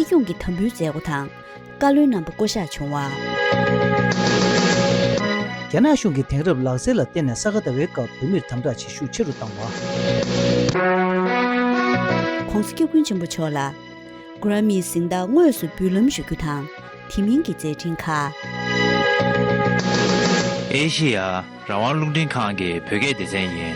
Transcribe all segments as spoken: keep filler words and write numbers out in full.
སྐྱོང་གི་དམ་འབུལ་མཛད་སྒོ་དང་། བཀའ་བློན་རྣམ་པ་བསྐོ་གཞག་བྱུང་བ། རྒྱ་ནག་གཞུང་གི་དེང་རབས་ལག་རྩལ་ལ་བརྟེན་ནས་ས་ག་ཟླ་བའི་སྐབས་བོད་མིར་དམ་དྲག་བྱེད་ཤུགས་ཆེ་རུ་བཏང་བ། ༸གོང་ས་སྐྱབས་མགོན་ཆེན་པོ་མཆོག་ལ་Grammy་གཟེངས་རྟགས་དངོས་སུ་འབུལ་ལམ་ཞུ་རྒྱུ་དང་། དེ་མིན་གྱི་མཛད་འཕྲིན་ཁག་ཨེ་ཤེ་ཡ་རང་དབང་རླུང་འཕྲིན་ཁང་གི་བོད་སྐད་སྡེ་ཚན་ཡིན།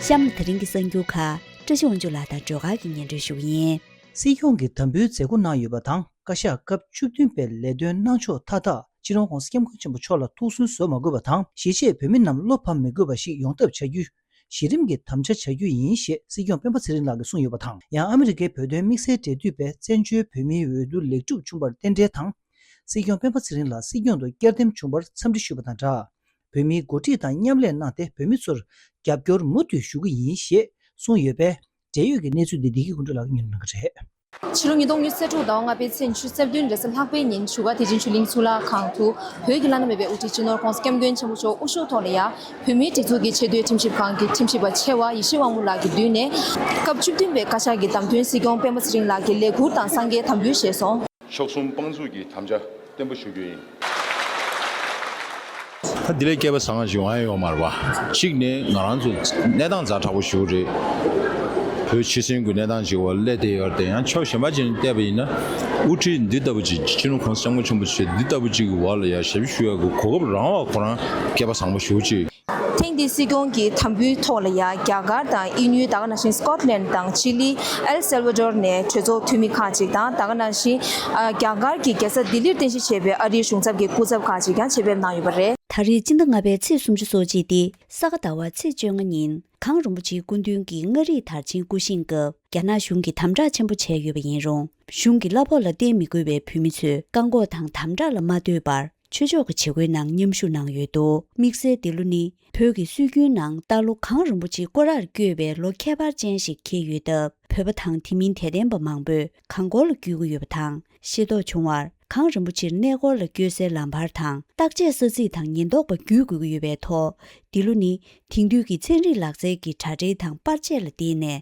གཤམ་ལ་དེ་རིང་གི་གསར་འགྱུར་ཁག་བཀྲ་ཤིས་དབང་ཕྱུག་ལགས་དང་སྒྲོལ་དཀར་གྱིས་སྙན་སྒྲོན་ཞུ་གི་ཡིན། སྲིད་སྐྱོང་གི་དམ་འབུལ་མཛད་སྒོ་གནང་ཡོད་པ་དང་། བཀའ་ཤག་སྐབས་བཅུ་བདུན་པའི་ལས་དོན་གནང་ཕྱོགས་མཐའ་དག་སྤྱི་ནོར་༸གོང་ས་༸སྐྱབས་མགོན་ཆེན་པོ་མཆོག་ལ་ཐུགས་སུན་བཟོ་མ་དགོས་པ་དང་། གཞིས་བྱེས་བོད་མི་རྣམས་བློ་ཕམ་མི་དགོས་པ་ཞིག་ཡོང་ཐབས་བྱ་རྒྱུ། གཞི་རིམ་གྱི་དམ་བཅའ་བྱ་རྒྱུ་ཡིན་ཞེས་སྲིད་སྐྱོང་སྤེན་པ་ཚེ་རིང་ལགས་ཀྱིས་གསུངས་ཡོད་པ་དང་། ཡང་ཨ་མི་རི་ཀའི་བོད་དོན་དམིགས་བསལ་འབྲེལ་མཐུད་པས་བཙན་བྱོལ་བོད་མིའི་འོས་བསྡུ་ལེགས་གྲུབ་བྱུང་བར་རྟེན་འབྲེལ་དང་། སྲིད་སྐྱོང་སྤེན་པ་ཚེ་རིང་ལགས་སྲིད་སྐྱོང་དུ་བསྐྱར་འདེམས་བྱུང་བར་འཚམས་འདྲི་ཞུས་པ་དང་སྦྲགས། བོད་མིའི་འགོ་ཁྲིད་དང་མཉམ་ལས་གནང་སྟེ་བོད་མི་ཚོར་རྒྱབ་སྐྱོར་མུ་མཐུད་ཞུ་གི་ཡིན་ཞེས་གསུངས་ཡོད་པས། འབྲེལ་ཡོད་ཀྱི་གནས་ཚུལ་འདི་བདེ་སྐྱིད་ཀུན་གྲོལ་ལགས་ཀྱིས་སྙན་སྒྲོན་གནང་གི་རེད། ཕྱི་ལོ་ཉིས་སྟོང་ཉི་ཤུ་རྩ་དྲུག་ཟླ་བ་ལྔ་པའི་ཚེས་ཉི་ཤུ་རྩ་བདུན་རེས་གཟའ་ལྷག་པའི་ཉིན་བཞུགས་སྒར་བདེ་ཆེན་ཆོས་གླིང་གཙུག་ལག་ཁང་དུ་བོད་ཀྱི་བླ་ན་མེད་པའི་དབུ་ཁྲིད་སྤྱི་ནོར་༸གོང་ས་༸སྐྱབས་མགོན་ཆེན་པོ་མཆོག་དབུ་བཞུགས་ཐོག་ལ་ཡ། བོད་མིའི་སྒྲིག་འཛུགས་ཀྱི་ཆེས་མཐོའི་ཁྲིམས་ཞིབ་ཁང་གི་ཁྲིམས་ཞིབ་པ་ཆེ་བ་ཡེ་ཤེས་དབང་མོ་ལགས་ཀྱི་མདུན་ནས། སྐབས་བཅུ་བདུན་པའི་བཀའ་ཤག་གི་བདམས་ཐོན་སྲིད་སྐྱོང་སྤེན་པ་ཚེ་རིང་ལགས་ཀྱིས་ལས་འཁུར་དང་སངས་རྒྱས་དམ་འབུལ་བཞེས་སོང་། ཕྱོགས་གསུམ་དཔང་འཛུགས་ཀྱི་དམ་བཅའ་བརྟན་པོ་ཞུ་རྒྱུ་ཡིན། ད་འདི་ལས་སྐལ་པ་བཟང་ཞིག་ཡོང་ཡ་ཡོད་མ་རེད་པ། གཅིག་ནས་ང་རང་ཚོ་གནས་སྟངས་ཛ་དྲག་པོ་ཞིག་རེད། བོད་ཕྱི་གསོན་གྱི་གནས་སྟངས་ཅིག་འོག་སླེབས་བསྡད་ཡོད་རེད་དེ། ཡང་ཕྱོགས་གཞན་པ་ཅིག་ནས་བལྟས་པ་ཡིན་ན། དབུ་ཁྲིད་འདི་ལྟ་བུ་ཅིག་སྤྱི་ནོར་༸གོང་ས་༸སྐྱབས་མགོན་ཆེན་པོ་མཆོག་འདི་ལྟ་བུ་ཅིག་གི་འོག་ལ་ཡ་ཞབས་ཞུ་ཞུ་ཡ་གི་གོ་སྐབས་རང་བ་ཁོ་རང་སྐལ་པ་བཟང་པོ་ཞེ་པོ་ཅིག་ཐེངས་འདིའི་སྲིད་སྐྱོང་གི་དམ་འབུལ་ཐོག་ལ་ཡ། རྒྱ་གར་དང་དབྱིན་ཡུལ། ད་ག་ནང་བཞིན་སི་ཀོཊ་ལན་དང་ཅི་ལི། ཨེལ་སེལ་ཝ་ཌོར་ནས་གྲོས་ཚོགས་འཐུས་མི་ཁག་ཅིག་དང་། ད་ག་ནང་བཞིན་ཨ་རྒྱ་གར་གྱི་རྒྱལ་ས་ལྡི་ལིར་རྟེན་གཞི་བྱས་པའི་ཨ་རིའི་གཞུང་ཚབ་ཀྱི་སྐུ་ཚབ་ཁག་ཅིག་ཀྱང་ཆེད་ཕེབས་གནང་ཡོད་པ་རེད། ད་རེས་སྤྱི་ཟླ་ལྔ་པའི་ཚེས་སུམ་ཅུ་སོ་གཅིག་སྟེ་ས་ག་ཟླ་བ་ཚེས་བཅོ་ལྔ་ཉིན། གངས་རིན་པོ་ཆེའི་སྐུ་མདུན་གྱི་མངའ་རིས་དར་ཆེན་སྐུ་བཞེངས་སྐབས། རྒྱ་ནག་གཞུང་གིས་དམ་དྲག་ཆེན་པོ་བྱས་ཡོད་པ་ཡིན་རུང་། གཞུང་གི་གླ་ཕོགས་ལ་བརྟེན་མི་དགོས་པའི་བོད་མི་ཚོས་བཀག་འགོག་དང་དམ་དྲག་ལ་མ་ལྟོས་པར། ཆོས་ཕྱོགས་ཀྱི་བྱེད་སྒོའི་ནང་མཉམ་ཞུགས་གནང་ཡོད་འདུག་དམིགས་བསལ་འདི་ལོ་ནི། བོད་ཀྱི་སྲོལ་རྒྱུན་ནང་རྟ་ལོ་གངས་རིན་པོ་ཆེ་སྐོར་རར་བསྐྱོད་པའི་ལོ་ཁྱད་པར་ཅན་ཞིག་འཁེལ་ཡོད་སྟབས། བོད་པ་དང་དེ་མིན་དད་ལྡན་པ་མང་པོས་གངས་སྐོར་ལ་བསྐྱོད་ཀྱི་ཡོད་པ་དང་། ཤེས་རྟོགས་བྱུང་བར། གངས་རིན་པོ་ཆེར་གནས་སྐོར་ལ་བསྐྱོད་སའི་ལམ་བར་དང་། བརྟག་དཔྱད་ས་ཚིགས་དང་ཉེན་རྟོག་པ་བརྒྱུད་དགོས་ཀྱི་ཡོད་པའི་ཐོག་འདི་ལོ་ནི། དེང་དུས་ཀྱི་ཚན་རིག་ལག་རྩལ་གྱི་དྲ་སྦྲེལ་དང་པར་ཆས་ལ་བརྟེན་ནས།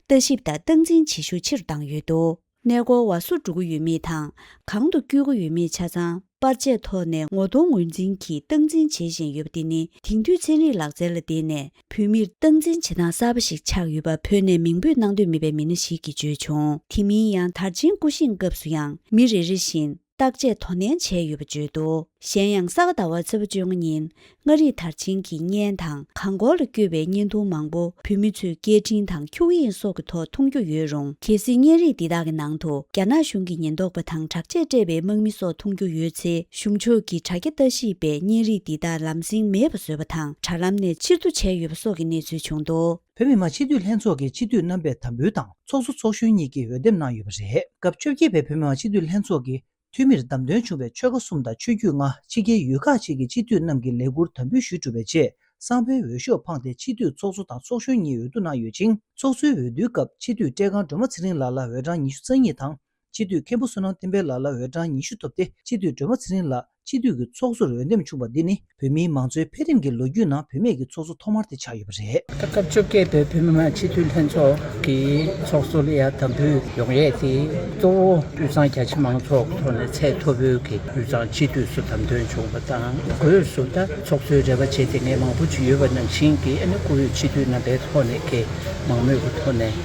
ལྟ་ཞིབ་དང་སྟངས་འཛིན་བྱེད་ཤུགས་ཆེ་རུ་བཏང་ཡོད་འདུག་གནས་སྐོར་བ་སུ་འགྲོ་གི་ཡོད་མེད་དང་། གང་དུ་བསྐྱོད་ཀྱི་ཡོད་མེད་ཆ་ཚང་པར་ཆས་ཐོག་ནས་ངོ་གདོང་ངོས་འཛིན་གྱིས་སྟངས་འཛིན་བྱེད་བཞིན་ཡོད་པ་དེ་ནི། དེང་དུས་ཚན་རིག་ལག་རྩལ་ལ་བརྟེན་ནས་བོད་མིར་སྟངས་འཛིན་བྱེད་སྟངས་གསར་པ་ཞིག་ཆགས་ཡོད་པ་བོད་ནས་མིང་འབོད་གནང་འདོད་མེད་པའི་མི་སྣ་ཞིག་གིས་བརྗོད་བྱུང་། དེ་མིན་ཡང་དར་ཆེན་སྐུ་བཞེངས་སྐབས་སུ་ཡང་མི་རེ་རེ་བཞིན་བརྟག་དཔྱད་དོ་ནན་བྱས་ཡོད་པ་བརྗོད་འདུག་གཞན་ཡང་ས་ག་ཟླ་བ་ཚེས་པ་བཅོ་ལྔ་ཉིན། མངའ་རིས་དར་ཆེན་གྱི་བརྙན་དང་གངས་སྐོར་ལ་བསྐྱོད་པའི་བརྙན་ཐུང་མང་པོ་བོད་མི་ཚོས་སྐད་འཕྲིན་དང་འཁྱུག་དབྱིངས་སོགས་ཀྱི་ཐོག་མཐོང་རྒྱུ་ཡོད་རུང་། གལ་སྲིད་བརྙན་རིས་འདི་དག་གི་ནང་དུ་རྒྱ་ནག་གཞུང་གི་ཉེན་རྟོག་པ་དང་དྲག་ཆས་སྤྲས་པའི་དམག་མི་སོགས་མཐོང་རྒྱུ་ཡོད་ཚེ། གཞུང་ཕྱོགས་ཀྱི་དྲ་རྒྱ་ལྟ་ཞིབ་པས་བརྙན་རིས་འདི་དག་ལམ་སེང་མེད་པ་བཟོས་པ་དང་། དྲ་ལམ་ནས་ཕྱིར་བསྡུ་བྱས་ཡོད་པ་སོགས་ཀྱི་གནས་ཚུལ་བྱུང་འདུག་བོད་མི་མང་སྤྱི་འཐུས་ལྷན་ཚོགས་ཀྱི་སྤྱི་འཐུས་རྣམ་པས་དམ་འབུལ་དང་ཚོགས་གཙོ་ཚོགས་གཞོན་གཉིས་ཀྱིས་འོས་འདེམས་གནང་ཡོད་པ་རེད། སྐབས་བཅོ་བརྒྱད་པའི་བོད་མི་མང་སྤྱི་འཐུས་ལྷན་ཚོགས་ཀྱི་འཐུས་མིར་བདམས་ཐོན་བྱུང་བའི་ཆོལ་ཁ་གསུམ་དང་ཆོས་བརྒྱུད་ལྔ། ཕྱི་རྒྱལ་ཡུལ་ཁག་ཅིག་གི་སྤྱི་འཐུས་རྣམས་ཀྱིས་ལས་འཁུར་དམ་འབུལ་ཞུས་གྲུབ་པའི་རྗེས། གསང་ཕོའི་འོས་ཤོག་འཕངས་ཏེ་སྤྱི་འཐུས་ཚོགས་གཙོ་དང་ཚོགས་གཞོན་གཉིས་འོས་བསྡུ་གནང་ཡོད་ཅིང་། ཚོགས་གཙོའི་འོས་བསྡུའི་སྐབས་སྤྱི་འཐུས་བཀྲས་ཁང་སྒྲོལ་མ་ཚེ་རིང་ལགས་ལ་འོས་གྲངས་ཉི་ཤུ་རྩ་གཉིས་དང་། སྤྱི་འཐུས་མཁན་པོ་བསོད་ནམས་བསྟན་འཕེལ་ལགས་ལ་འོས་གྲངས་ཉི་ཤུ་ཐོབ་སྟེ། སྤྱི་འཐུས་སྒྲོལ་མ་ཚེ་རིང་ལགས་སྤྱི་འཐུས་ཀྱི་ཚོགས་གཙོར་འོས་འདེམས་བྱུང་བ་འདི་ནི། བོད་མིའི་མང་གཙོའི་འཕེལ་རིམ་གྱི་ལོ་རྒྱུས་ནང་བུད་མེད་ཀྱི་ཚོགས་གཙོ་ཐོག་མར་དེ་ཆགས་ཡོད་པ་རེད། ད་སྐབས་བཅོ་བརྒྱད་པའི་བོད་མི་མང་སྤྱི་འཐུས་ལྷན་ཚོགས་ཀྱི་ཚོགས་གཙོ་ལ་ཡང་དམ་འབུལ་ཡོང་ཡས་དེ། གཙོ་བོ་དབུས་གཙང་རྒྱ་ཆེ་མང་ཚོགས་ཀྱི་ཐོག་ནས་ཚད་མཐོ་པོའི་གི་དབུས་གཙང་སྤྱི་འཐུས་སུ་བདམས་ཐོན་བྱུང་བ་དང་། སྒོས་སུ་ད་ཚོགས་གཙོའི་རེ་བ་བྱེད་མཁན་མང་པོ་ཅིག་ཡོད་པ་ནང་བཞིན་གྱི། ཨ་ནི་བཀུར་འོས་སྤྱི་འཐུས་རྣམ་པའི་ཐོག་ནས་ཀྱི་མང་མོས་ཀྱི་ཐོག་ནས་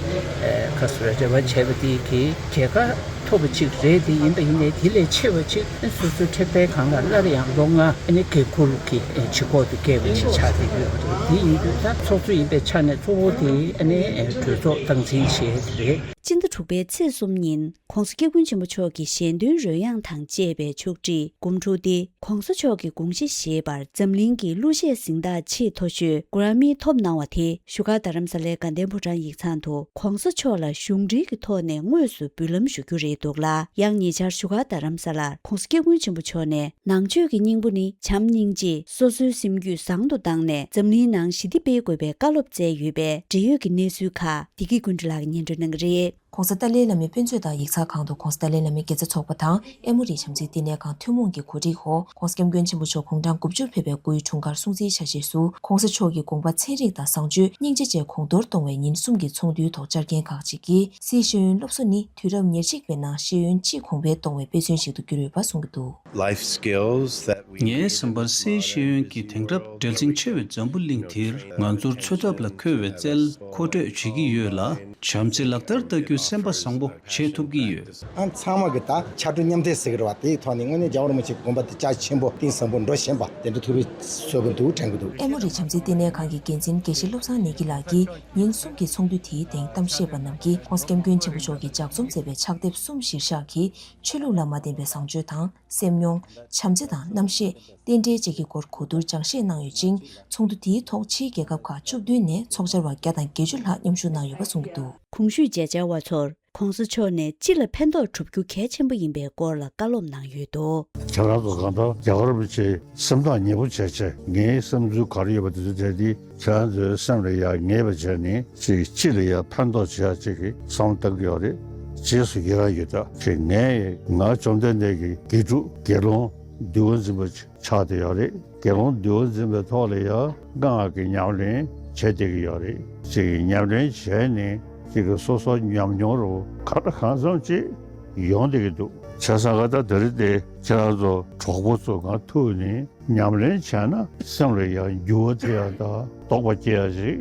ཁ་སོ་རེ་བ་བྱས་པ་དེ་གི་རྒྱལ་ཁ་ཐོབ་པ་ཅིག་རེད། དེ་ཡིན་པ་ཡིན་ནའི་དེ་ལས་ཆེ་བ་ཅིག་སོ་སོའི་མཁྲེགས་པའི་སྒང་ལ་སླར་ཡང་ལོ་ལྔ་ཨ་ནི་འགན་འཁུར་གྱི་ལྗིད་ཁོག་དེ་བསྐྱེད་པ་ཅིག་ཆགས་བསྡད་ཡོད་པ་རེད། དེ་ཡིན་དུས་ད་ཚོགས་གཙོ་ཡིན་པའི་ཆ་ནས་གཙོ་བོ་དེ་ཨ་ནི་གྲོས་ཚོགས་སྟངས་འཛིན་བྱེད་ཡས་དེ་རེད། སྤྱི་ཟླ་དྲུག་པའི་ཚེས་གསུམ་ཉིན་༸གོང་ས་༸སྐྱབས་མགོན་ཆེན་པོ་མཆོག་གི་ཞལ་འདོན་རོལ་དབྱངས་དང་བཅས་པའི་ཆོག་སྒྲིག་སྒོམ་སྒྲུབ་སྟེ། ༸གོང་ས་མཆོག་གི་དགོངས་གཞི་བཞེས་པར་འཛམ་གླིང་གི་གླུ་གཞས་གཟེངས་རྟགས་ཆེས་མཐོ་ཤོས་Grammy་ཐོབ་གནང་བ་དེ་བཞུགས་སྒར་རྡ་རམ་ས་ལའི་དགའ་ལྡན་ཕོ་བྲང་ཡིག་ཚང་དུ་༸གོང་ས་མཆོག་ལ་གཞུང་འབྲེལ་གྱི་ཐོག་ནས་དངོས་སུ་འབུལ་ལམ་ཞུ་རྒྱུ་རེད་འདུག་ལ། ཡང་ཉེ་ཆར་བཞུགས་སྒར་རྡ་རམ་ས་ལར་༸གོང་ས་༸སྐྱབས་མགོན་ཆེན་པོ་མཆོག་ནས་ནང་ཆོས་ཀྱི་སྙིང་པོ་ནི་བྱམས་སྙིང་རྗེ། སོ་སོའི་སེམས་རྒྱུད་བཟང་དུ་བཏང་ནས་འཛམ་གླིང་ནང་ཞི་བདེ་སྤེལ་དགོས་པའི་བཀའ་སློབ་སྩལ་ཡོད་པས། འབྲེལ་ཡོད་ཀྱི་གནས་ཚུལ་ཁག་བདེ་སྐྱིད་ཀུན་གྲོལ་ལགས་ཀྱིས་སྙན་སྒྲོན་གནང་གི་རེད། ༧གོང་ས་ཏཱ་ལའི་བླ་མའི་དཔེ་མཛོད་དང་ཡིག་ཚང་ཁང་དུ་༧གོང་ས་ཏཱ་ལའི་བླ་མའི་དགེ་རྩ་ཚོགས་པ་དང་ཨེ་མོ་རི་བྱམས་བརྩེའི་བསྟི་གནས་ཁང་ཐུན་མོང་གི་གོ་སྒྲིག་འོག ༧གོང་ས་༧སྐྱབས་མགོན་ཆེན་པོ་མཆོག་དགུང་གྲངས་དགུ་བཅུར་ཕེབས་པའི་སྐུའི་འཁྲུངས་སྐར་སྲུང་བརྩིའི་ཆ་ཤས་སུ་༧གོང་ས་མཆོག་གི་དགོངས་པ་ཚན་རིག་དང་བཟང་སྤྱོད་སྙིང་རྗེ་བཅས་གོང་མཐོར་གཏོང་བའི་ཉིན་གསུམ་གྱི་ཚོགས་འདུའི་ཐོག་བཅར་མཁན་ཁག་ཅིག་གིས་སིའི་ཤེས་ཡོན་སློབ་གསོ་ནི་དུས་རབས་ཉེར་གཅིག་པའི་ནང་ཤེས་ཡོན་ཆེས་གོང་འཕེལ་གཏོང་བའི་དཔེ་མཚོན་ཞིག་ཏུ་གྱུར་ཡོད་པ་གསུང་གི་འདུག། Life skills that we ངའི་བསམ་པར་སའི་ཤེས་ཡོན་གྱི་དེང་རབས་འབྲེལ་ཚན་ཆེ་བའི་འཛམ་བུ་གླིང་འདིར་ང་ཚོར་འཚོ་ཐབས་ལ་མཁོ་བའི་རྩལ་མཁོ་སྤྲོད་བྱེད་ཀྱི་ཡོད་ལ། བྱམས་བརྩེ་ལག་བསྟར་ལྟ་རྒྱུ་སེམས་པ་བཟང་པོ་བྱེད་ཐུབ་ཀྱི་ཡོད། ཨ་ཚང་མ་གི་ད་ཕྱག་སྤྲོ་མཉམ་འདེགས་ཟེར་གི་རེད་བ། དེའི་ཐོག་ནས་དངོས་གནས་རྒྱལ་བ་རིན་པོ་ཆེའི་དགོངས་པ་དེ་རྒྱ་ཆེན་པོ་གཏིང་ཟབ་པོ་འགྲོ་བཞིན་པ་དེ་འདྲ་ཐུགས་རེ་གསོལ་གི་འདུག་དྲན་གི་འདུག། ཨེ་མོ་རི་བྱམས་བརྩེའི་བསྟི་གནས་ཁང་གི་འགན་འཛིན་དགེ་བཤེས་བློ་བཟང་ནེ་གི་ལགས་ཀྱིས་ཉིན་གསུམ་གྱི་ཚོགས་འདུ་དེའི་སྟེང་གཏམ་བཤད་པ་རྣམས་ཀྱིས་༧གོང་ས་༧སྐྱབས་མགོན་ཆེན་པོ་མཆོག་གིས་ལྗགས་རྩོམ་མཛད་པའི་ཕྱག་དེབ་གསུམ་གཞིར་བཞག་གིས་ཆོས་ལུགས་ལ་མ་བརྟེན་པའི་བཟང་སྤྱོད་དང་། སེམས་མྱོང་། བྱམས་བརྩེ་དང་རྣམ་ཤེས། རྟེན་འབྲེལ་བཅས་ཀྱི་སྐོར་གོ་བསྡུར་སྦྱང་བཤད་གནང་ཡོད་ཅིང་། ཚོགས་འདུ་དེའི་ཐོག་ཕྱིའི་རྒྱལ་ཁབ་ཁག་བཅུ་བདུན་ནས་ཚོགས་བཅར་བ་བརྒྱ་དང་བརྒྱད་ཅུ་ལྷག་མཉམ་ཞུགས་གནང་ཡོད་པ་གསུང་གི་འདུག། གོང་ཞུས་མཇལ་བཅར་བ་ཚོར་༧གོང་ས་མཆོག་ནས་སྤྱི་ལ་ཕན་ཐོགས་སྒྲུབ་རྒྱུ་གལ་ཆེན་པོ་ཡིན་པའི་སྐོར་ལ་བཀའ་སློབ་གནང་ཡོད་འདུག། ཁྱེད་རང་ཚོ་གང་ལྟར་རྒྱལ་བ་རིན་པོ་ཆེའི་སེམས་ཐག་ཉེ་པོ་བྱས་བྱས་ངའི་བསམ་ཚུལ་ག་རེ་ཡོད་པ་དེ་ཚོ་དྲན་ཏེ། ཁྱེད་རང་ཚོའི་སེམས་ལ་ཡང་ངེས་པ་བྱས་ནས་ཅིག་སྤྱི་ལ་ཡང་ཕན་ཐོགས་བྱེད་ཡག་ཅིག་གི་བསམ་བློ་བཏང་གི་ཡོད་རེད། རྗེས་སུ་ཡི་རང་ཡོད། ད་ཅིག་ངས་ང་བཅོམ་ལྡན་འདས་ཀྱི་དགེ་ཕྲུག་དགེ་སློང་འདུལ་བ་འཛིན་པ་ཆགས་བསྡད་ཡོད་རེད། དགེ་སློང་འདུལ་བ་འཛིན་པའི་ཐོག་ལ་ཡང་སྔགས་ཀྱི་ཉམས་ལེན་བྱས་བསྡད་ཀྱི་ཡོད་རེད། ཅིག་ཉམས་ལེན་བྱས་ནས་ཅིག་སོ་སོ་ཉམས་མྱོང་རུ་ག་ལ་གང་འཚམ་ཅིག་ཡོང་བསྡད་ཀྱི་འདུག། བྱས་ཙང་ག་ད་དེ་རིང་དེ་ཁྱེད་རང་ཚོ་གྲོགས་པོ་ཚོ་གང་ཐུག་ནས། ཉམས་ལེན་བྱས་ན་སེམས་ལ་ཡང་འགྱུར་བ་ཐེབས་ཡག་དང་དོགས་པ་སྐྱེ་ཡག་ཅིག་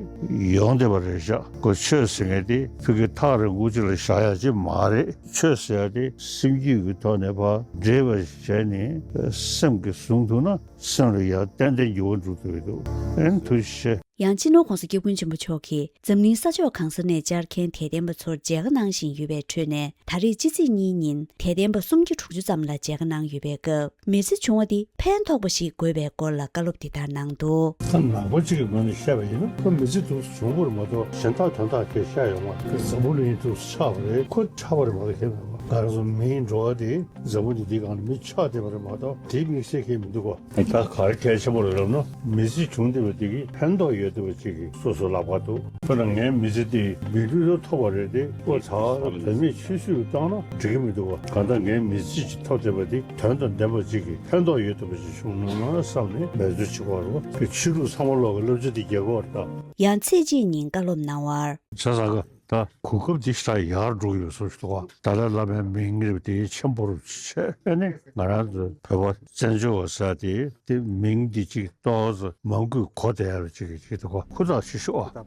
ཡོང་བསྡད་པ་རེད་ཤག། ཁོ་ཆོས་ཟེར་མཁན་དེ་ཕ་གི་ཐག་རིང་པོ་ཅིག་ལ་བཞག་ཡག་ཅིག་མ་རེད། ཆོས་ཟེར་ཡག་དེ་སེམས་རྒྱུད་ཀྱི་ཐོག་ནས་ཕར་འདྲེས་པ་བྱས་ནས་སེམས་ཀྱིས་བཟུང་ཐུབ་ན་སེམས་ལ་ཡང་ཏན་ཏན་འགྱུར་བ་འགྲོ་ཐུབ་ཀྱི་འདུག། ཨེ་ཐུགས་རྗེ་ཆེ། ཡང་སྤྱི་ནོར་༧གོང་ས་༧སྐྱབས་མགོན་ཆེན་པོ་མཆོག་གིས་འཛམ་གླིང་ས་ཕྱོགས་གང་ས་ནས་བཅར་མཁན་དད་ལྡན་པ་ཚོར་མཇལ་ཁ་གནང་བཞིན་ཡོད་པའི་ཁྲོད་ནས། ད་རེས་ཕྱི་ཚེས་གཉིས་ཉིན་དད་ལྡན་པ་སུམ་བརྒྱ་དྲུག་ཅུ་ཙམ་ལ་མཇལ་ཁ་གནང་ཡོད་པའི་སྐབས། མི་ཚེ་བྱུང་བ་འདི་ཕན་ཐོགས་པ་ཞིག་དགོས་པའི་སྐོར་ལ་བཀའ་སློབ་འདི་ལྟར་གནང་འདུག། ད་ནང་པ་གཅིག་གི་ངོས་ནས་བཤད་པ་ཡིན་ན། ཁོ་མི་ཚེ་འདུག་སེ་བྱུང་བ་རེད་མ་གཏོགས་གཞན་དག་དོན་དག་གིས་བཤད་ཡོང་བ་རེད། འཛམ་བུ་གླིང་འདུག་སེ་ཆགས་པ་རེད། ཁོ་ཆགས་པ་རེད་མ་གཏོགས་གཞན་མེད་པ། ང་རང་ཚོ་མིའི་འགྲོ་བ་དེ་འཛམ་བུ་གླིང་འདིའི་སྒང་ལ་མི་ཆགས་བསྡད་པ་རེད་མ་གཏོགས་དེའི་དམིགས་བསལ་གང་ཡང་མི་འདུག་གོ། ད་ག་རེ་གལ་ཆེན་པོ་རེད་ལབ་ན། མི་ཚེ་བྱུང་བསྡད་པ་དེ་གིས་ཕན་ཐོགས་ཡོད་བསྡད་པ་ཅིག་གི་སོ་སོ་ལག་པར་འདུག། དཔེར་ན་ངའི་མི་ཚེ་འདི་མི་ལུས་ལ་ཐོབ་པ་རེད་དེ། ཁོ་ད་བོད་མིའི་ཆོས་སྲིད་ལ་བཏང་ན་འགྲིག་གི་མི་འདུག་བ། གང་ལྟར་ངའི་མི་ཚེ་ཅིག་ཐོབ་བསྡད་པ་འདི་དོན་དང་ལྡན་པ་ཅིག་གི་ཕན་ཐོགས་ཡོད་བསྡད་པ་ཅིག་བྱུང་ན་བསམ་ནས་འབད་རྩོལ་བྱེད་དགོས་རེད་བ། ཆོས་ལུགས་ཚང་མ་ལོག་གི་བསླབ་བྱ་འདི་རྒྱག་དགོས་རེད་ད། ཡང་ཚེས་གཅིག་ཉིན་བཀའ་སློབ་གནང་བར། བྱས་ཙང་ག་ད་གོ་སྐབས་འདི་ཞེ་དྲག་ཡག་འགྲོ་གི་ཡོད་བཟོ་ཞིག་འདུག་བ། ཏཱ་ལའི་བླ་མའི་མིང་ངེས་པ་དེ་ཆེན་པོ་རུ་བྱས། ཨ་ནི་ང་རང་ཚོ་བོད་པ་བཙན་བྱོལ་བ་ཟེར་དེ་དེ་མིང་འདི་ཅིག་ཏོག་ཙམ་མང་པོས་གོ་བསྡད་ཡག་ཅིག་ཅིག་འདུག་གོ། ཧུར་ཐག་ཞིག་ཤོག་ཨ།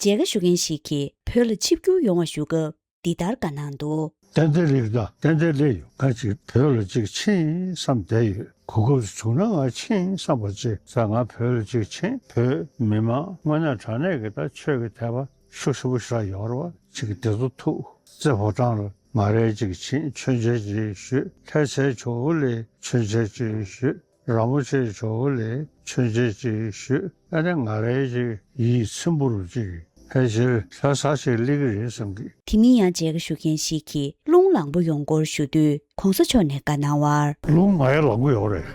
མཇལ་ཁ་ཞུ་མཁན་ཞིག་གིས་བོད་ལ་ཆིབས་བསྒྱུར་ཡོང་བ་ཞུ་སྐབས་འདི་ལྟར་བཀའ་གནང་འདུག། ཏན་ཏན་སླེབས་ཀྱི་ད། ཏན་ཏན་སླེབས་ཡོང་། ང་ཅིག་བོད་ལ་ཅིག་ཕྱིན་བསམ་བསྡད་ཡོད། གོ་སྐབས་བྱུང་ན་ང་ཕྱིན་བསམ་པ་ཅིག་ཟེར། ང་བོད་ལ་ཅིག་ཕྱིན། བོད་མི་མང་དངོས་གནས་དྲང་གནས་ཀྱི་ད་ཆོས་ཀྱི་དད་པ་ཤུགས་ཆེན་པོ་ཞིག་ཡོད་རེད་བ། ཅིག་དེ་ཚོ་ཐུག། རྩེ་ཕོ་བྲང་ལ་ང་རང་ཅིག་ཕྱིན། མཆོད་མཇལ་ཅིག་ཞུས། ལྷ་སའི་ཇོ་བོ་ལ་མཆོད་མཇལ་ཅིག་ཞུས། རིན་པོ་ཆེའི་ཇོ་བོ་ལ་མཆོད་མཇལ་ཅིག་ཞུས། ཨ་ནི་ང་རང་ཅིག་ཡིད་ཚིམ་པོ་རུ་ཅིག་ཕལ་ཆེར་ལྷ་ས་ཞིག་སླེབས་ཀྱི་རེད་བསམ་གི། དེ་མིན་ཡང་མཇལ་ཁ་ཞུ་མཁན་ཞིག་གིས་རླུང་ལངས་པོ་ཡོང་སྐོར་ཞུ་དུས། ༸གོང་ས་མཆོག་ནས་བཀའ་གནང་བར། རླུང་ང་ཡང་ལངས་པོ་ཡོད་རེད།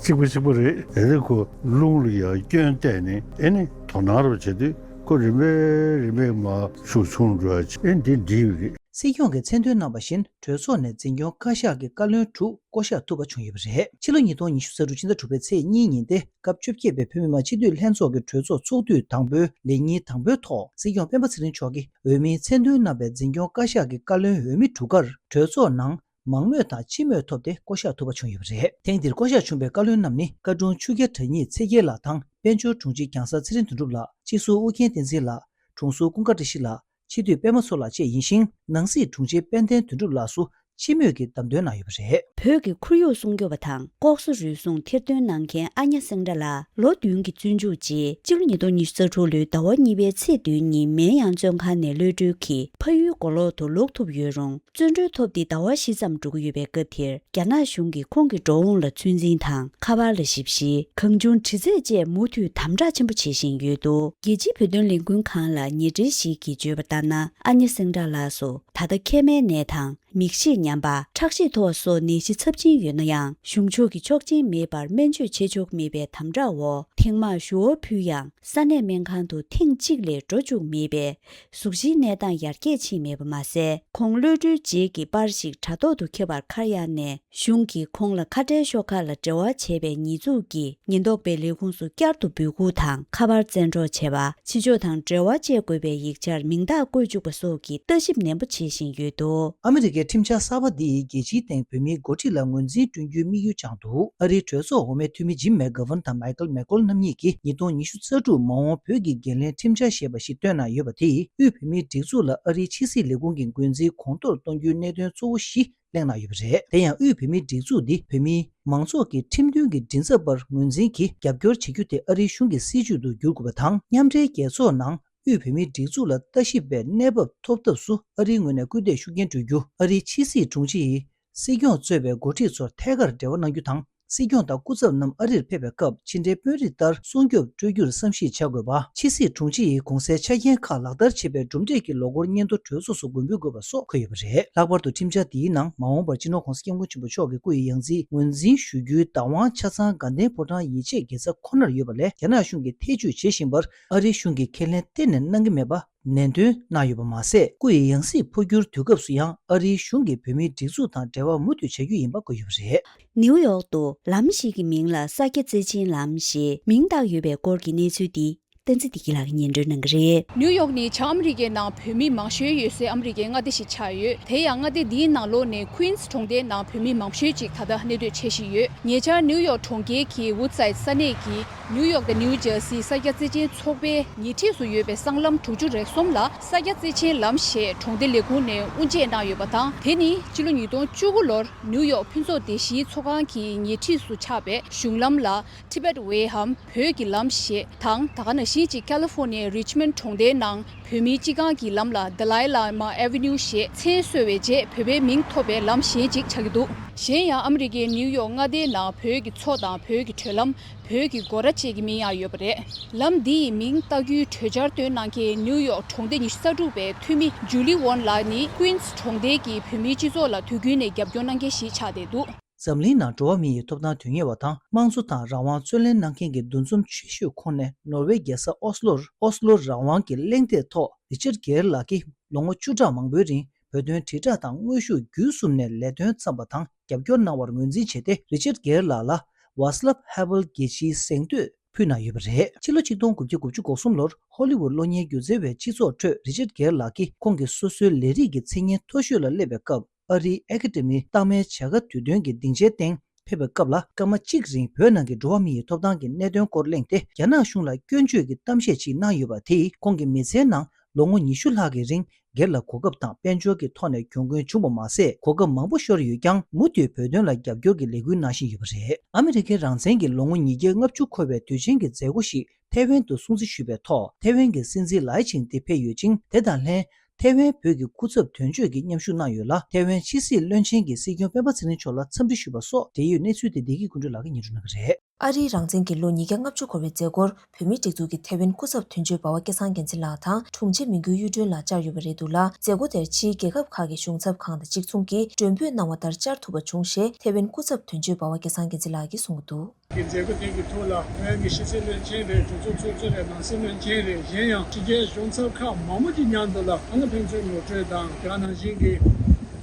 གཅིག་པ་གཅིག་པ་རེད། དེ་ནས་ཁོ་རླུང་ལ་ཡང་སྐྱོན་བལྟས་ནས། ཨེ་ནི་དོ་སྣང་རུ་བྱེད་དུས་ཁོ་རིམ་པས་རིམ་པས་མར་ཤུགས་ཆུང་འགྲོ་ཡ་ཅིག་ཨེ་འདི་འགྲིག་གི་རེད། སྲིད་སྐྱོང་གིས་མཚན་འདོན་གནང་བ་བཞིན་གྲོས་ཚོགས་ནས་འཛིན་སྐྱོང་བཀའ་ཤག་གི་བཀའ་བློན་དྲུག་བསྐོ་གཞག་ཐུབ་པ་བྱུང་ཡོད་པ་རེད། ཕྱི་ལོ་ཉིས་སྟོང་ཉི་ཤུ་རྩ་དྲུག་ཕྱི་ཟླ་དྲུག་པའི་ཚེས་གཉིས་ཉིན་ཏེ་སྐབས་བཅོ་བརྒྱད་པའི་བོད་མི་མང་སྤྱི་འཐུས་ལྷན་ཚོགས་ཀྱི་གྲོས་ཚོགས་ཚོགས་དུས་དང་པོའི་ལས་ཉིན་དང་པོའི་ཐོག་སྲིད་སྐྱོང་སྤེན་པ་ཚེ་རིང་མཆོག་གིས་འོས་མིའི་མཚན་འདོན་གནང་བའི་འཛིན་སྐྱོང་བཀའ་ཤག་གི་བཀའ་བློན་འོས་མི་དྲུག་ཀར་གྲོས་ཚོགས་ནང་མང་མོས་དང་སྤྱི་མོས་ཐོབ་སྟེ་བསྐོ་གཞག་ཐུབ་པ་བྱུང་ཡོད་པ་རེད། ཐེངས་འདིར་བསྐོ་གཞག་བྱུང་བའི་བཀའ་བློན་རྣམས་ནི་བཀའ་དྲུང་ཆོས་རྒྱལ་གྲགས་རྙེད་ཚེ་རྒྱལ་ལགས་དང་། དཔལ་འབྱོར་དྲུང་ཆེ་རྒྱང་བསང་ཚེ་རིང་དོན་གྲུབ་ལགས། སྤྱི་ཟུར་ཨུ་རྒྱན་བསྟན་འཛིན་ལགས། དྲུང་ཟུར་ཀུན་དགའ་བཀྲ་ཤིས་ལགས། སྤྱི་འཐུས་པད་མ་མཚོ་ལགས་བཅས་ཡིན་ཞིང་། ནང་སྲིད་དྲུང་ཆེ་དཔལ་ལྡན་དོན་གྲུབ་ལགས་སུ་སྤྱི་མོས་ཀྱིས་བདམས་ཐོན་གནང་ཡོད་པ་རེད། བོད་ཀྱི་ཁོར་ཡུག་སྲུང་སྐྱོབ་པ་དང་ལྐོག་ཟ་རུལ་སུངས་ཐེར་འདོན་གནང་མཁན་ཨ་ཉ་སེང་སྒྲ་ལགས་ལོ་བདུན་གྱི་བཙོན་འཇུག་རྗེས། སྤྱི་ལོ་ཉིས་སྟོང་ཉི་ཤུ་རྩ་དྲུག་ལོའི་ཟླ་བ་གཉིས་པའི་ཚེས་བདུན་ཉིན་མེན་ཡང་བཙོན་ཁང་ནས་གློད་གྲོལ་གྱིས། ཕ་ཡུལ་མགོ་ལོག་ཏུ་ལོག་ཐུབ་ཡོད་རུང་། བཙོན་གྲོལ་ཐོབ་སྟེ་ཟླ་བ་བཞི་ཙམ་འགྲོ་གི་ཡོད་པའི་སྐབས་དེར། རྒྱ་ནག་གཞུང་གིས་ཁོང་གི་འགྲོ་འོང་ལ་ཚོད་འཛིན་དང་། ཁ་པར་ལ་ཞིབ་བཤེར། གང་བྱུང་དྲི་རྩད་བཅས་མུ་མཐུད་དམ་དྲག་ཆེན་པོ་བྱེད་བཞིན་ཡོད་འདུག། རྒྱལ་སྤྱིའི་བོད་དོན་ལས་འགུལ་ཁང་ལ་ཉེ་འབྲེལ་ཞིག་གིས་བརྗོད་པ་ལྟར་ན། ཨ་ཉ་སེང་སྒྲ་ལགས་སུ། ད་ལྟ་མཁལ་མའི་ནད་དང་། མིག་ཤེད་ཉམས་པ། ཁྲག་ཤེད་མཐོ་བ་སོགས་ནད་གཞི་ཚབས་ཆེན་ཡོད་ན་ཡང་། གཞུང་ཕྱོགས་ཀྱི་ཆོག་མཆན་མེད་པར་སྨན་བཅོས་བྱེད་ཆོག་མེད་པའི་དམ་དྲག་འོག་ཐེངས་མང་ཞུ་བ་ཕུལ་ཡང་། ས་གནས་སྨན་ཁང་དུ་ཐེངས་གཅིག་ལས་འགྲོ་བཅུག་མེད་པས། གཟུགས་གཞིའི་གནས་སྟངས་ཡར་རྒྱས་ཕྱིན་མེད་པ་མ་ཟད། ཁོང་གློད་གྲོལ་རྗེས་ཀྱི་པར་ཞིག་དྲ་ཐོག་ཏུ་ཁྱབ་པར་ཁར་ཡང་ནས། གཞུང་གིས་ཁོང་ལ་ཁ་བྲལ་ཤོག་ཁག་ལ་འབྲེལ་བ་བྱས་པའི་ཉེས་འཛུགས་ཀྱིས་ཉེན་རྟོག་པའི་ལས་ཁུངས་སུ་བསྐྱར་དུ་འབོད་སྐུལ་དང་ཁ་པར་བཙན་འཕྲོག་བྱས་པ། ཕྱི་ཕྱོགས་དང་འབྲེལ་བ་བཅད་དགོས་པའི་ཡིག་ཆར་མིང་རྟགས་བཀོད་བཅུག་པ་སོགས་ཀྱི་ལྟ་ཞིབ་ནན་པོ་བྱེད་བཞིན་ཡོད་འདུག། ཨ་མི་རི་ཀའི་ཁྲིམས་འཆར་གསར་པ་འདི་ཡིས་རྒྱལ་སྤྱིའི་སྟེང་བོད་མིའི་འགོ་ཁྲིད་ལ་ངོས་འཛིན་བསྐྲུན་རྒྱུའི་དམིགས་ཡུལ་བཅངས་འདུག། ཨ་རིའི་གྲོས་ཚོགས་འོག་མའི་འཐུས་མི་ཇིམ་མེག་གྷ་ཝན་དང་མའི་ཀལ་མེག་ཀོལ་རྣམ་གཉིས་ཀྱིས་ཉིས་སྟོང་ཉི་ཤུ་རྩ་དྲུག་མ་འོངས་བོད་ཀྱི་འགན་ལེན་ཁྲིམས་འཆར་ཞེས་པ་ཞིག་བཏོན་གནང་ཡོད་པ་དེས། དབུས་བོད་མིའི་སྒྲིག་འཛུགས་ལ་ཨ་རིའི་ཕྱི་སྲིད་ལས་ཁུངས་ཀྱི་འགོ་འཛིན་གོང་མཐོར་གཏོང་རྒྱུའི་གནད་དོན་གཙོ་བོ་བཞི་གླེང་གནང་ཡོད་པ་རེད། དེ་ཡང་དབུས་བོད་མིའི་སྒྲིག་འཛུགས་འདི་བོད་མིའི་མང་ཚོགས་ཀྱི་ཁྲིམས་མཐུན་གྱི་མགྲིན་ཚབ་པར་ངོས་འཛིན་གྱིས་རྒྱབ་སྐྱོར་བྱེད་རྒྱུ་དེ་ཨ་རིའི་གཞུང་གི་སྲིད་ཇུས་སུ་འགྱུར་དགོས་པ་དང་། མཉམ་འབྲེལ་རྒྱལ་ཚོགས་ནང་དབུས་བོད་མིའི་སྒྲིག་འཛུགས་ལ་ལྟ་ཞིབ་པའི་གནས་བབ་ཐོབ་ཐབས་སུ་ཨ་རིའི་ངོས་ནས་སྐུལ་འདེད་ཤུགས་ཆེན་སྤྲོད་རྒྱུ། ཨ་རིའི་ཕྱི་སྲིད་དྲུང་ཆེ་ཡིས་སྲིད་སྐྱོང་གཙོས་པའི་འགོ་ཁྲིད་ཚོར་ཐད་ཀར་འབྲེལ་བ་གནང་རྒྱུ་དང་། སྲིད་སྐྱོང་དང་སྐུ་ཚབ་རྣམས་ཨ་རིར་ཕེབས་པའི་སྐབས་ཕྱི་འབྲེལ་དཔོན་རིགས་ལྟར་སྲུང་སྐྱོབ་སྤྲོད་རྒྱུར་བསམ་གཞིག་བྱ་དགོས་པ། ཕྱི་སྲིད་དྲུང་ཆེ་ཡིས་གོང་གསལ་ཆ་རྐྱེན་ཁག་ལག་བསྟར་བྱེད་པའི་གྲུབ་འབྲས་ཀྱི་ལོ་འཁོར་སྙན་ཐོ་གྲོས་ཚོགས་སུ་མགོན་འབུལ་དགོས་པ་སོགས་འཁོད་ཡོད་པ་རེད། ལྷག་པར་དུ་ཁྲིམས་འཆར་འདིའི་ནང་མ་འོངས་པར་སྤྱི་ནོར་༧གོང་ས་༧སྐྱབས་མགོན་ཆེན་པོ་མཆོག་གི་སྐུ་ཡི་ཡང་རྩིས་ངོས་འཛིན་ཞུ་རྒྱུའི་བདག་དབང་ཆ་ཚང་དགའ་ལྡན་ཕོ་བྲང་ཡིད་ཆེས་རྒྱལ་ས་ཁོ་ནར་ཡོད་པ་ལས། རྒྱ་ནག་གཞུང་གིས་ཐེ་བྱུས་བྱེད་བཞིན་པར་ཨ་རིའི་གཞུང་གིས་ཁས་ལེན་གཏན་ནས་གནང་གི་མེད་པ་ནན་སྟོན་གནང་ཡོད་པ་མ་ཟད། སྐུ་ཡི་ཡང་སྲིད་འཕོ་འགྱུར་དུས་སྐབས་སུ་ཡང་ཨ་རིའི་གཞུང་གིས་བོད་མིའི་སྒྲིག་འཛུགས་དང་འབྲེལ་བ་མུ་མཐུད་བྱ་རྒྱུ་ཡིན་པ་བཀོད་ཡོད་པ་རེད། ནིའུ་ཡོག་ཏུ་ལམ་ཞིག་གི་མིང་ལ་ས་སྐྱ་རྩེ་ཆེན་ལམ་ཞེས་མིང་བཏགས་ཡོད་པའི་སྐོར་གྱི་གནས་ཚུལ་འདི་བསྟན་འཛིན་བདེ་སྐྱིད་ལགས་ཀྱིས་སྙན་སྒྲོན་གནང་གི་རེད། ནིའུ་ཡོག་ནི་བྱང་ཨ་མི་རི་ཀའི་ནང་བོད་མི་མང་ཤོས་ཡོད་སའི་ཨ་མི་རི་ཀའི་མངའ་སྡེ་ཞིག་ཆགས་ཡོད། དེ་ཡང་མངའ་སྡེ་འདིའི་ནང་ལོགས་ནས་ཀུན་སི་གྲོང་སྡེའི་ནང་བོད་མི་མང་ཤོས་ཅིག་ད་ལྟ་གནས་སྡོད་བྱེད་བཞིན་ཡོད། ཉེ་ཆར་ནིའུ་ཡོག་གྲོང་ཁྱེར་གྱི་ཝུཌ་སའིད་ས་གནས་ཀྱི་ནིའུ་ཡོག་དང་ནིའུ་ཇར་སི་ས་སྐྱ་རྩེ་ཆེན་ཚོགས་པའི་ཉེ་འཁྲིས་སུ་ཡོད་པའི་སྲང་ལམ་དྲུག་ཅུ་རེ་གསུམ་ལ་ས་སྐྱ་རྩེ་ཆེན་ལམ་ཞེས་གྲོང་སྡེ་ལས་ཁུངས་ནས་དབུ་འབྱེད་གནང་ཡོད་པ་དང་། དེ་ནི་སྤྱི་ལོ་ཉིས་སྟོང་བཅུ་དགུ་ལོར་ནིའུ་ཡོག་ཕུན་ཚོགས་སྡེ་བཞིའི་ཚོགས་ཁང་གི་ཉེ་འཁྲིས་སུ་ཆགས་པའི་གཞུང་ལམ་ལ་Tibet Way འམ་བོད་ཀྱི་ལམ་ཞེས་དང་། ད་ག་ནང་བཞིན་གཅིག་ཀ་ལི་ཧྥོ་ནི་ཡའི་རིཆ་མོན་གྲོང་སྡེའི་ནང་བོད་མིའི་སྤྱི་ཁང་གི་ལམ་ལ་Dalai Lama Avenue ཞེས་མཚན་གསོལ་བའི་རྗེས་བོད་པའི་མིང་ཐོབ་པའི་ལམ་གཞན་ཅིག་ཆགས་ཀྱི་འདུག། གཞན་ཡང་ཨ་མི་རི་ཀའི་ནིའུ་ཡོག་མངའ་སྡེའི་ནང་བོད་ཀྱི་མཚོ་དང་བོད་ཀྱི་དྲོད་ལམ། བོད་ཀྱི་སྒོ་ར་བཅས་ཀྱི་མིང་ཡང་ཡོད་པ་རེད། ལམ་འདི་ཡི་མིང་བཏགས་རྒྱུའི་གྲོས་འཆར་བཏོན་གནང་མཁན་ནིའུ་ཡོག་གྲོང་སྡེ་ཉི་ཤུ་རྩ་དྲུག་པའི་འཐུས་མི་ཇུ་ལི་ཝོན་ལགས་ནི་ཀུན་སི་གྲོང་སྡེ་གྱི་བོད་མིའི་སྤྱི་ཚོགས་ལ་དུས་རྒྱུན་ནས་རྒྱབ་སྐྱོར་གནང་མཁན་ཞིག་ཆགས་བསྡད་འདུག། འཛམ་གླིང་ནང་འགྲོ་བ་མི་ཡི་ཐོབ་ཐང་དོན་གཉེར་བ་དང་དམངས་གཙོ་དང་རང་དབང་རྩོད་ལེན་གནང་མཁན་གྱི་འདུ་འཛོམས་ཆེ་ཤོས་ཁོངས་ནས་ནོར་ཝེ་རྒྱལ་ས་ཨོ་སི་ལོར་ཨོ་སི་ལོ་རང་དབང་གི་གླེང་སྟེགས་ཐོག་རི་ཅར་གེར་ལགས་ཀྱིས་ལོ་ངོ་བཅུ་ཕྲག་མང་པོའི་རིང་བོད་དོན་དྲིལ་བསྒྲགས་དང་དངོས་ཤུགས་བརྒྱུད་གསུམ་ནས་ལས་དོན་བརྩམས་པ་དང་རྒྱབ་སྐྱོར་གནང་བར་ངོས་འཛིན་བྱས་ཏེ། རི་ཅར་གེར་ལགས་ལ་ཝཱ་སི་ལབ་ཧེ་ཝལ་དགེ་བཤེས་གཟེངས་བསྟོད་ཕུལ་གནང་ཡོད་པ་རེད། ཕྱི་ལོ་ཆིག་སྟོང་དགུ་བརྒྱ་དགུ་བཅུ་གོ་གསུམ་ལོར་ཧོ་ལི་ཝུཌ་གློག་བརྙན་སྒྱུ་རྩལ་བའི་སྤྱི་ཚོགས་ཁྲོད་རི་ཅར་གེར་ལགས་ཀྱིས་ཁོང་གི་སོ་སོའི་ལས་རིགས་ཀྱི་མཚན་སྙན་མཐོ་ཤོས་ལ་སླེབས་པའི་སྐབས། ཨ་རིའི་ཨེ་ཀ་ཌེ་མིའི་རྟགས་མའི་བྱ་དགའ་དུས་སྟོན་གྱི་སྡིངས་ཆའི་སྟེང་ཕེབས་པའི་སྐབས་ལ། སྐར་མ་གཅིག་རིང་བོད་ནང་གི་འགྲོ་བ་མི་ཡི་ཐོབ་ཐང་གི་གནད་དོན་སྐོར་གླེང་སྟེ། རྒྱ་ནག་གཞུང་ལ་སྐྱོན་བརྗོད་ཀྱི་གཏམ་བཤད་ཅིག་གནང་ཡོད་པ་དེས། ཁོང་གི་མི་ཚེའི་ནང་ལོ་ངོ་ཉི་ཤུ་ལྷག་གི་རིང་སྒེར་ལ་གོ་སྐབས་དང་དཔལ་འབྱོར་གྱི་ཐོག་ནས་གྱོང་གུན་བྱུང་བ་མ་ཟད། གོ་སྐབས་མང་པོ་ཤོར་ཡོད་ཀྱང་། མུ་མཐུད་བོད་དོན་ལ་རྒྱབ་སྐྱོར་གྱི་ལས་འགུལ་གནང་བཞིན་ཡོད་པ་རེད། ཨ་མི་རི་ཀའི་རང་བཙན་གྱི་ལོ་ངོ་ཉིས་བརྒྱ་ལྔ་བཅུ་འཁོར་བའི་དུས་ཆེན་གྱི་མཛད་སྒོ་ཞིག་ཐའེ་ཝན་དུ་སྲུང་བརྩི་ཞུས་པའི་ཐོག་ཐའེ་ཝན་གྱི་སྲིད་འཛིན་ལའེ་ཆིང་ཏེ་ཕེབས་ཡོད་ཅིང་། དེ་དང་ལྷན། ཐའེ་ཝན་བོད་ཀྱི་སྐུ་ཚབ་དོན་གཅོད་ཀྱིས་མཉམ་ཞུགས་གནང་ཡོད་ལ། ཐའེ་ཝན་ཕྱི་སྲིད་བློན་ཆེན་གྱིས་སྲིད་སྐྱོང་སྤེན་པ་ཚེ་རིང་མཆོག་ལ་འཚམས་འདྲི་ཞུས་པ་སོགས་འབྲེལ་ཡོད་གནས་ཚུལ་དེ་བདེ་སྐྱིད་ཀུན་སྒྲོན་ལགས་ཀྱིས་སྙན་སྒྲོན་གནང་གི་རེད། ཨ་རིའི་རང་བཙན་གྱི་ལོ་ཉིས་བརྒྱ་ལྔ་བཅུ་འཁོར་བའི་མཛད་སྒོར་བོད་མིའི་སྒྲིག་འཛུགས་ཀྱི་ཐའེ་ཝན་སྐུ་ཚབ་དོན་གཅོད་འབའ་བ་སྐལ་བཟང་རྒྱལ་མཚན་ལགས་དང་དྲུང་ཆེ་མི་འགྱུར་གཡུ་སྒྲོན་ལགས་བཅར་ཡོད་པ་རེད་འདུག་ལ། མཛད་སྒོ་དེར་ཕྱིའི་རྒྱལ་ཁབ་ཁག་གི་གཞུང་ཚབ་ཁང་དང་གཅིག་མཚུངས་ཀྱིས་མགྲོན་འབོད་གནང་བ་ལྟར་བཅར་ཐུབ་པ་བྱུང་ཞེས་ཐའེ་ཝན་སྐུ་ཚབ་དོན་གཅོད་འབའ་བ་སྐལ་བཟང་རྒྱལ་མཚན་ལགས་ཀྱིས་གསུངས་འདུག། གི་མཛད་སྒོ་དེ་གི་ཐོག་ལ་ཐའེ་ཝན་གྱི་ཕྱི་སྲིད་བློན་ཆེན་རེད། གྲོས་ཚོགས་ཚོགས་གཙོ་རེད། ནང་སྲིད་བློན་ཆེན་རེད། གཞན་ཡང་ཕྱི་རྒྱལ་གཞུང་ཚབ་ཁག་མང་པོ་ཅིག་མཉམ་དུ་ལ་ཨ་ནི་ཕན་ཚུན་ངོ་སྤྲོད་དང་། དེ་ནང་བཞིན་གྱི་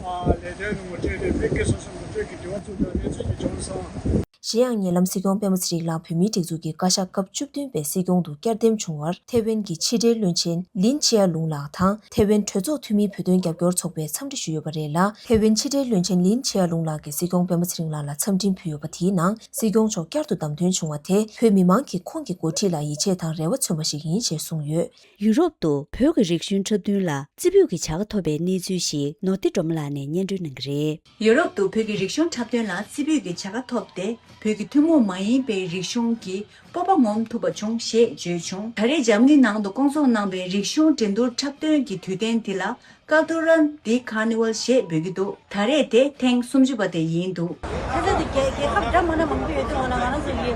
ཨ་ལས་དོན་གྱི་ངོ་སྤྲོད་རེད། མི་སྒེར་སོ་སོ་ངོ་སྤྲོད་ཀྱི་དྲི་བ་ཚོ་དང་གནས་ཚུལ་ཅིག་བྱུང་སོང་། གཞན་ཡང་ཉེ་ལམ་སྲིད་སྐྱོང་སྤེན་པ་ཚེ་རིང་ལགས་བོད་མིའི་སྒྲིག་འཛུགས་ཀྱི་བཀའ་ཤག་སྐབས་བཅུ་བདུན་པའི་སྲིད་སྐྱོང་དུ་བསྐྱར་འདེམས་བྱུང་བར་ཐའེ་ཝན་གྱི་ཕྱི་འབྲེལ་བློན་ཆེན་ལིན་ཆེ་ཡ་ལུང་ལགས་དང་ཐའེ་ཝན་གྲོས་ཚོགས་འཐུས་མིའི་བོད་དོན་རྒྱབ་སྐྱོར་ཚོགས་པས་འཚམས་འདྲི་ཞུས་ཡོད་པ་རེད་ལ། ཐའེ་ཝན་ཕྱི་འབྲེལ་བློན་ཆེན་ལིན་ཆེ་ཡ་ལུང་ལགས་ཀྱིས་སྲིད་སྐྱོང་སྤེན་པ་ཚེ་རིང་ལགས་ལ་འཚམས་འཕྲིན་ཕུལ་ཡོད་པ་དེའི་ནང་། སྲིད་སྐྱོང་མཆོག་བསྐྱར་དུ་བདམས་ཐོན་བྱུང་བ་དེ་བོད་མི་མང་གིས་ཁོང་གི་འགོ་ཁྲིད་ལ་ཡིད་ཆེས་དང་རེ་བ་མཚོན་པ་ཞིག་ཡིན་ཞེས་གསུངས་ཡོད། ཡུ་རོབ་ཏུ་བོད་ཀྱི་རིག་གཞུང་འཁྲབ་སྟོན་ལ་རྩེ་ཕུད་ཀྱི་བྱ་དགའ་ཐོབ་པའི་གནས་ཚུལ་ཞིག་ནོར་ཏི་སྒྲོལ་མ་ལགས་ནས་སྙན་སྒྲོན་གནང་གི་རེད། ཡུ་རོབ་ཏུ་བོད་ཀྱི་རིག་གཞུང་འཁྲབ་སྟོན་ལ་རྩེ་ཕུད་ཀྱི་བྱ་དགའ་ཐོབ་སྟེ། བོད་ཀྱི་ཐུན་མོང་མ་ཡིན་པའི་རིག་གཞུང་གི་སྤོབས་པ་ངོམ་ཐུབ་པ་བྱུང་ཞེས་བརྗོད་བྱུང་། ད་རེས་འཇར་མ་ནི་ནང་དུ་སྐོང་ཚོགས་གནང་བའི་རིག་གཞུང་འགྲན་བསྡུར་འཁྲབ་སྟོན་གྱི་དུས་སྟོན་འདི་ལ། ཀལ་ཏུ་རན་དི་ཀར་ནི་ཝལ་ཞེས་འབོད་ཀྱི་འདུག། ད་རེས་དེ་ཐེངས་སུམ་ཅུ་པ་དེ་ཡིན་འདུག། ཁ་ས་དེ་རྒྱལ་རྒྱལ་ཁབ་འདྲ་མི་འདྲ་མང་པོ་ཡོད་དུས་འོ་ན་ང་རང་ཚོ་ཡི་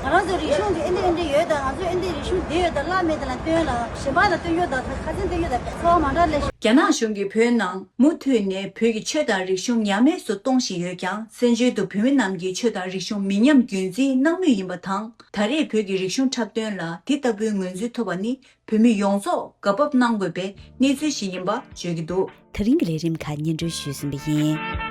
ང་རང་ཚོའི་རིག་གཞུང་དེ་ཨེ་འདྲ་ཨེ་འདྲ་ཡོད་དང་། ང་ཚོ་ཨེ་འདྲའི་ ཤུགས་བསྡད་ཡོད་ད་བླ་མེད་དེ་ལ་སྟོན་ལ་གཞན་པ་ལ་སྟོན་ཡོད་ད་ཁ་སེང་སྟོན་ཡོད་ད་ཚོར་བ་མ་འདྲ་ལས། རྒྱ་ནག་གཞུང་གིས་བོད་ནང་མུ་མཐུད་ནས་བོད་ཀྱི་ཆོས་དང་རིག་གཞུང་ཉམས་དམས་སུ་གཏོང་བཞིན་ཡོད་ཀྱང་། བཙན་བྱོལ་དུ་བོད་མི་རྣམས་ཀྱི་ཆོས་དང་རིག་གཞུང་མི་ཉམས་རྒྱུན་འཛིན་གནང་མུས་ཡིན་པ་དང་། ད་རེས་བོད་ཀྱི་རིག་གཞུང་འཁྲབ་སྟོན་ལ་དེ་ལྟ་བུའི་ངོས་འཛིན་ཐོབ་པ་ནི་བོད་མི་ཡོངས་རྫོགས་དགའ་སྤོབས་གནང་དགོས་པའི་གནས་ཚུལ་ཞིག་ཡིན་པ་བརྗོད་ཀྱི་འདུག། ད་རིང་གི་ལས་རིམ་ཁག་སྙན་སྒྲོན་ཞུས་ཟིན་པ་ཡིན།